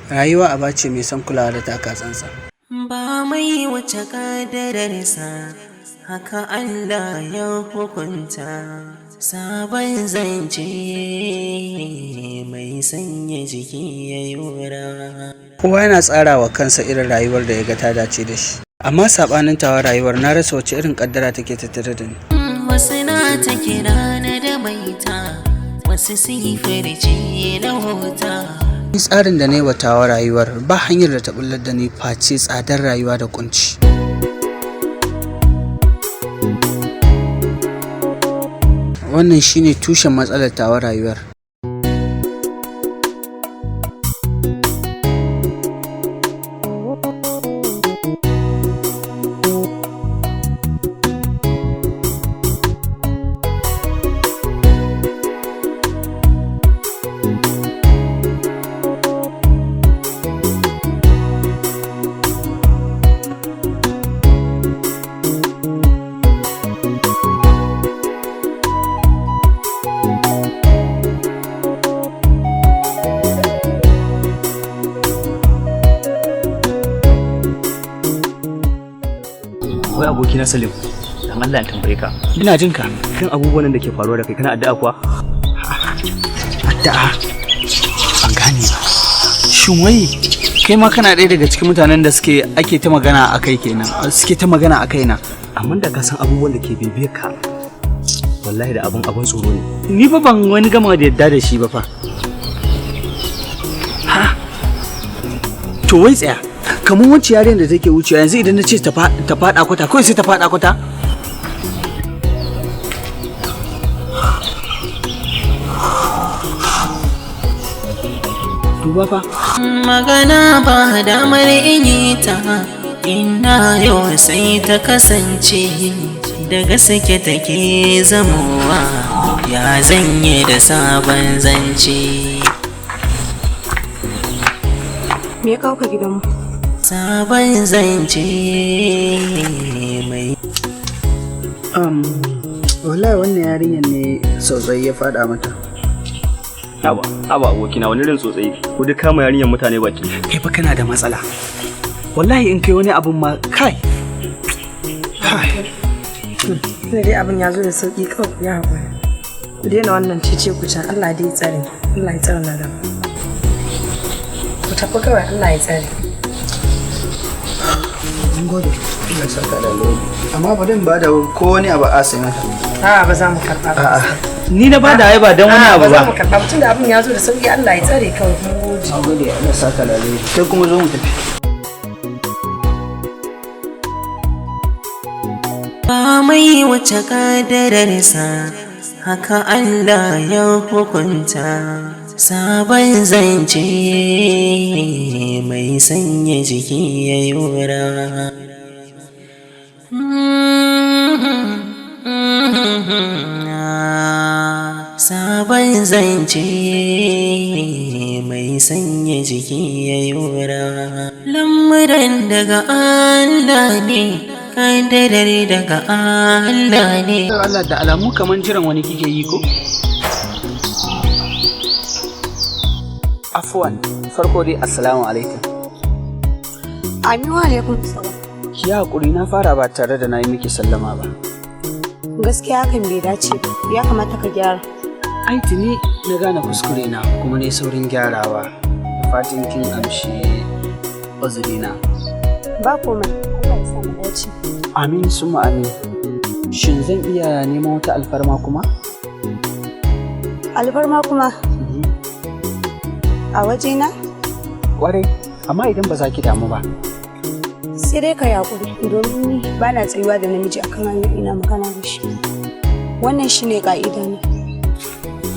Rayuwa aba ce mai son kulawa da taka tsantsan. Ba mai wuce kadararsa, haka Allah ya hukunta. Sabon zance mai sanya jiki ya yura. Kowa yana tsara wa kansa irin rayuwar da ya ga ta dace da shi. Amma saɓanin tawa rayuwar, na rasa wace irin ƙaddara take tattare da ni. Wasu na ta kira na da maita, wasu su yi furci na hota. Ni tsarin da na yi wa tawa rayuwar, ba hanyar da ta bullar da ni face tsadar rayuwa da kunci. Wannan shine tushen matsalar tawa rayuwar. Wai abokina Salim, dan Allah in tambaye ka. Ina jin ka. Kan abubuwan da ke faruwa da kai, kana addu'a kuwa? Addu'a? Ban gane ba. Shin wai kai ma kana ɗaya daga cikin mutanen da suke ake ta magana a kai kenan, suke ta magana a kaina? Amma da ka san abubuwan da ke bibiyar ka, wallahi da abun tsoro ne. Ni fa ban wani gama da yadda da shi ba fa. Ha? To wai tsaya. Kamar wancan yarinyar da take wucewa yanzu, idan na ce ta faɗa kwata, kawai sai ta faɗa kwata. Duba fa. Magana ba damar in yi ta, ina yau sai ta kasance da gaske take zamowa, ya zanye da sabon zance. Me ya kawo ka gidanmu? Sabon zance mai Wallahi wannan yarinyar ne tsautsayi ya faɗa mata. Haba, haba abokina, wani irin tsotsayi? Ko duk kama yarinyar mutane baki. Kai fa kana da matsala. Wallahi in kai wani abun ma kai. Kai. Tunda dai abin ya zo da sauki, kawai ku yi haƙuri. Ku daina wannan cece ku can. Allah dai ya tsare. Allah ya tsare na gaba. Ku tafi kawai, Allah ya tsare. Mun gode. Allah ya saka da alheri. Amma bari in bada ko wani abu a sai mata. A'a, ba za mu karɓa ba. A'a. Ni na bada ai ba dan wani A'a, abu ba za mu ba. karɓa ba, tunda abin ya zo da sauki, Allah ya tsare kawai. Mun gode. Na gode, Allah ya saka da alheri. Kai kuma zo mu tafi. Ba mai wuce kadararsa, haka Allah ya hukunta. Sabon zance mai sanya jiki ya yura. Sabon zance mai sanya jiki ya yura. Lamuran daga Allah ne, kadarar daga Allah ne. Allah, da alamu kaman jiran wani kike yi ko? Afwan, farko dai assalamu alaikum. Amin, wa alaikum salam. Ki hakuri, na fara ba tare da na yi miki sallama ba. Gaskiya hakan bai dace ba. Ya kamata ka gyara. Ai tuni na gane kuskure na kuma ne saurin gyarawa. Da fatan kin amshi uzurina. Ba komai. Allah ya sa mu dace. Amin summa amin. Shin zan iya neman wata alfarma kuma? Alfarma kuma? A wajena? Kwarai, amma idan ba za ki damu ba. Sai dai ka yi hakuri, domin ni ba na tsayuwa da namiji akan hanya ina magana da shi. Wannan shine ka'ida ne.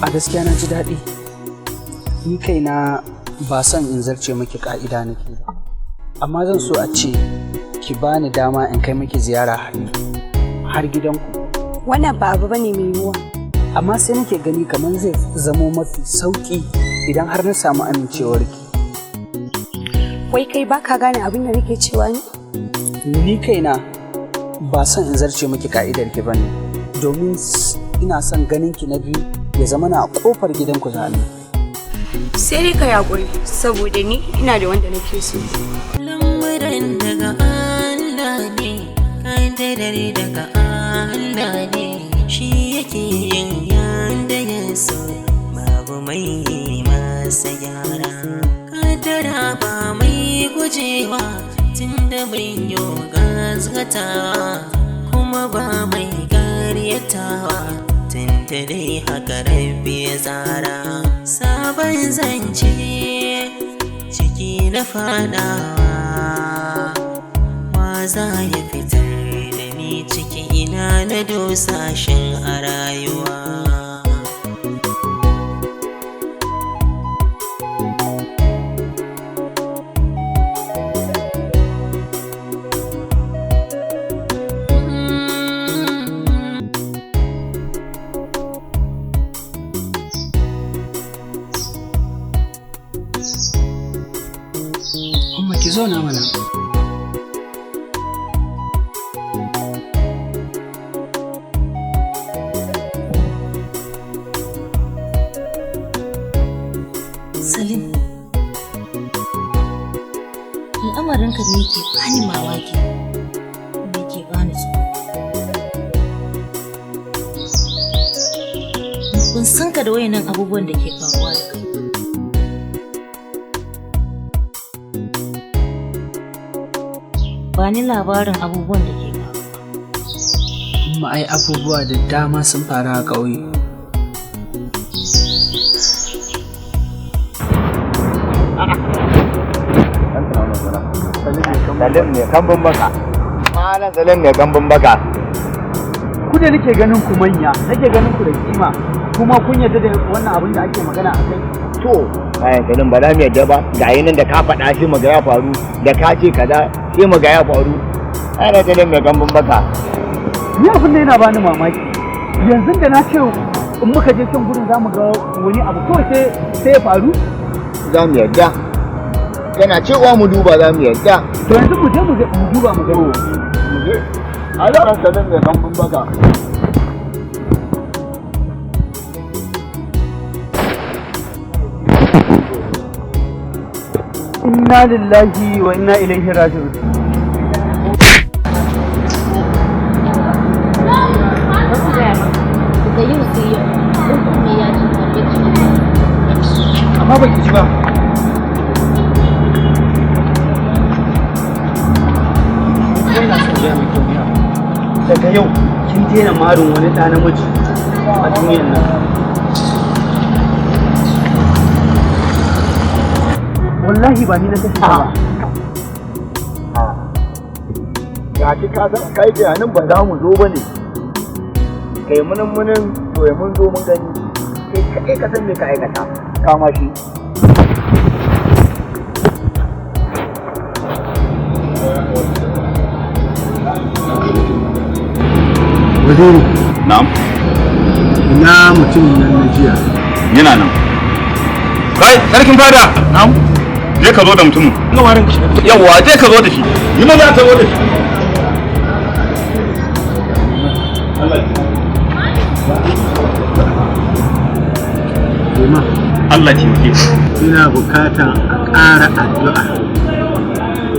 A gaskiya na ji daɗi. Ni kaina ba son in zarce miki ka'ida nake ba. Amma zan so a ce ki bani dama in kai miki ziyara har gidanku. Wannan ba abu bane mai yiwuwa. Amma sai nake gani kamar zai zamo mafi sauƙi idan har na samu amincewarki. Wai kai baka gane abin da nake cewa ne? Ni kaina ba son in zarce miki ka'idar ki bane. Domin ina son ganin ki na biyu ya zama na a kofar gidanku za ni. Sai dai ka yi haƙuri saboda ni ina da wanda nake so. Lamuran daga Allah ne, kaddarar daga Allah ne, shi yake yin yanda ya so, babu mai yi masa gyara. Kaddara ba mai gujewa, tunda mun yo gazgatawa, kuma ba mai karyatawa, tunda dai haka Rabbi ya tsara. Sabon zance ciki na fadawa, wa za ya fitar da ni ciki ina na dosashin a rayuwa. Umma ki zo na mana. Salim, al'amarinka ne ke bani mamaki, kuma yake bani tsoro. Ban san ka da wayannan abubuwan da ke faruwa da kai. Ba ni labarin abubuwan da ke faruwa. Umma ai abubuwa da dama sun faru a ƙauye. Salim ne kambun baka. Malam Salim ne kambun baka. Ku da nake ganin ku manya, nake ganin ku da kima, kuma kun yarda da wannan abin da ake magana a kai. To, bayan Salim ba za mu yarda ba, ga yi nan da ka faɗa sai mu ga ya faru, da ka ce kaza sai mu ga ya faru. Malam Salim ne kambun baka. Ni abin da yana bani mamaki. Yanzu da na ce in muka je can gurin zamu ga wani abu kawai sai ya faru. Za mu yarda. Kana cewa mu duba za mu yarda. To yanzu mu je mu duba mu gani. Mu je. Malam Salim ne kambun baka. Inna lillahi wa inna ilaihi raji'un. Daga yau sai yau, in kunne ya ji gobe ci. Amma baki ji ba. Ina son gaya miki wani abu. Daga yau kin daina marin wani ɗa namiji a duniyar nan. Wallahi ba ni na kashe ta ba. Ga shi ka san kai tunanin ba za mu zo ba ne. Kai munin munin to ya mun zo mun gani. Kai kaɗai ka san me ka aikata. Kama shi. Waziri, Na'am, ina mutumin nan na jiya. yana nan. Kai, sarkin fada. Na'am. Je ka zo da mutumin. Yawwa, je ka zo da shi. Yi maza ka zo da shi. Lema, Allah taimake ka. ina bukatan a ƙara addu'a.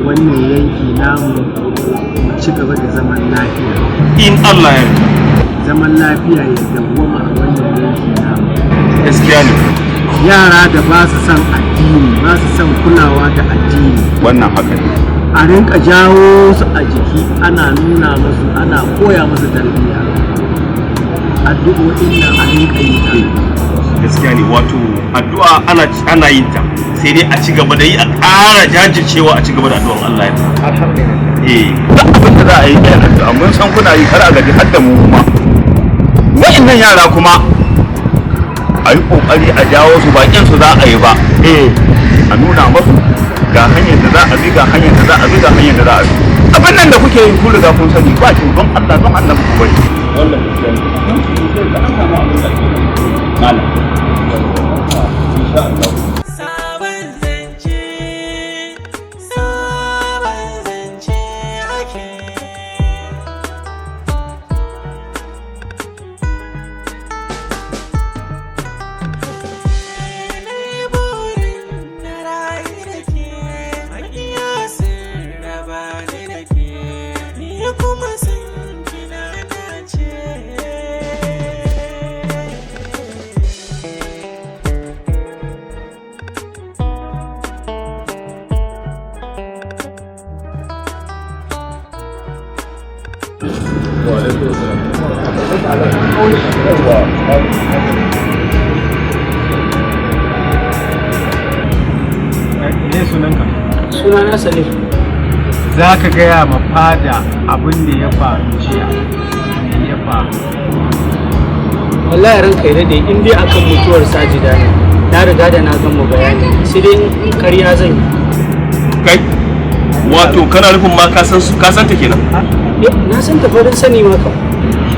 Wannan yanki namu mu ci gaba da zaman lafiya. In Allah ya yarda. Zaman lafiya ya dawwama a wannan yanki namu. Gaskiya ne. Yara da ba su son addini, ba su son kulawa da addini. Wannan haka ne. A rinka jawo su a jiki ana nuna musu, ana koya musu tarbiyya. Addu'o'in nan a rinka yi ta. Gaskiya ne, wato addu'a ana yin ta. Sai dai a ci gaba da yi, a ƙara jajircewa, a ci gaba da addu'an Allah ya yarda. Alhamdulillah. Eh, duk abin da za a yi ɗaya addu'a mun san kuna yi har a gaji har da mu kuma. Wa'annan yara kuma a yi ƙoƙari a jawo su, bakin su za a yi ba. Eh, a nuna masu ga hanyar da za a bi, ga hanyar da za a bi, ga hanyar da za a bi. Abin nan da kuke yi kun riga kun sani ba ki, don Allah don Allah ku bari. Wannan gaskiya ne. An samu abin da ake malam. Insha Allah. Sabon zance, sabon zance ake. Wa alaikum assalam. Me sunanka? Sunana Salim. Za ka gaya ma fada abin da ya faru jiya. Me ya faru? Wallahi ranka ya dade, in dai akan mutuwar Sajida ne, na riga da na gama bayani, sai dai in ƙarya zan yi. Kai, wato kana nufin ma ka san su, ka san ta kenan? Eh, na san ta farin sani ma kam.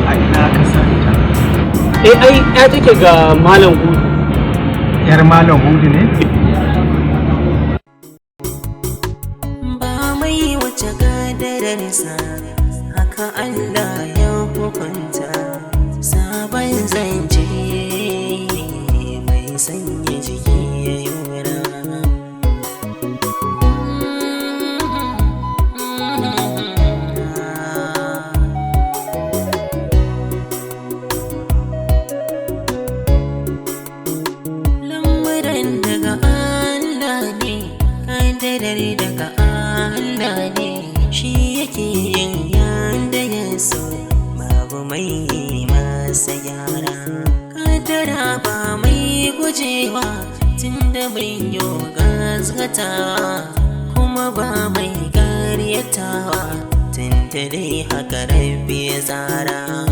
A ina ka san ta? Eh, ai ya take ga Malam Hudu. Yar Malam Hudu ne? Ba mai wace kadararsa, haka Allah ya hukunta. Sabon zance mai sanya jiki ya yi rawa. Lamuran daga Allah ne, kadarar daga Allah ne, shi yake yin yanda ya so, babu mai yi masa gyara. Kadara ba mai gujewa, tunda bai yo gazgatawa, kuma ba mai karyatawa, tunda dai haka Rabbi ya tsara.